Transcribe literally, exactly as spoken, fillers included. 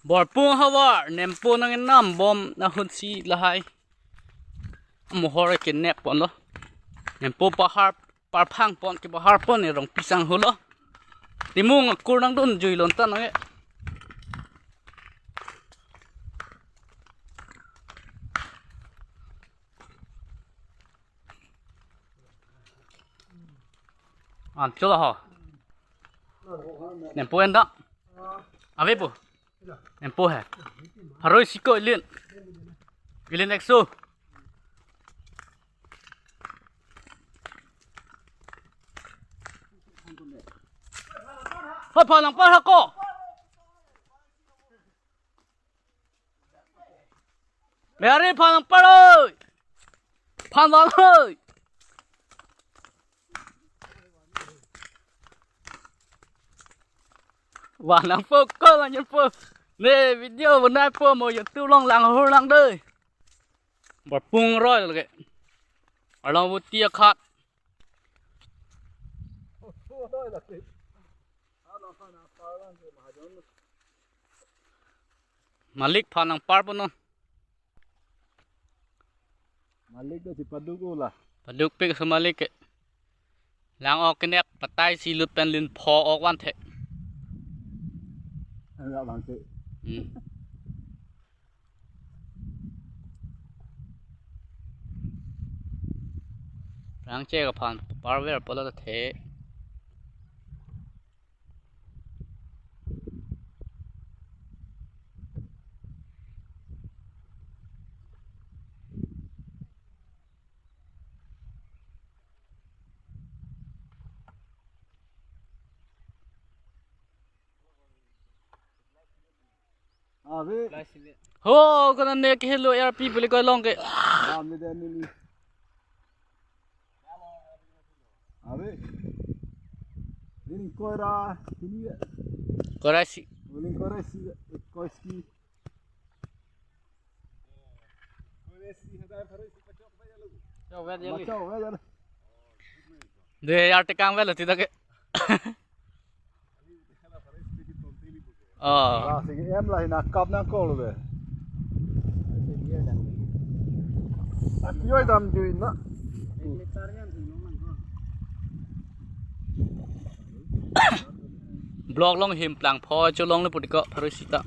Borpung havar, nempo nang enam bom ahut si lahai amohor kenep ponlo. Nempo pahar parphang pon, kepahar pon, erong pisang hulo. Timung akur nangdun jui lontan nang e. An chula ho. Nempo en da. Ave po. Nempo he. Pharo isi ko ilin. Ilin ekso. Ho, phan nangpar hako. Mari phan nangpar oi. Phan vang oi. Wah, nangpo ko, nangpo. Ne video bonai po, mo YouTube along lang hur lang dei. Borpung roi lake. Along buti akhat. Malik phan nangpar po non. Malik ta si paduk o la. Paduk pik si malik ke. Lang ok kenep patai si lut pen lin pho ok van the. Ang abang si. Hmm. Rang che kaphan parver pulo ta the. Ave. Ho, kona ne ke hello A R P puli ko long ke. Ram de ni ni. Ave. Ni kora, ni. Kora si. Ni kora si, koi ski. Macho, ya, ya. De, ya tekang vel ti ta ke. Oh. Ah, sige, em la hina kap nang kol be. Yoi dam juin na. Block along him plang pho cholongle putiko pharo isi ta.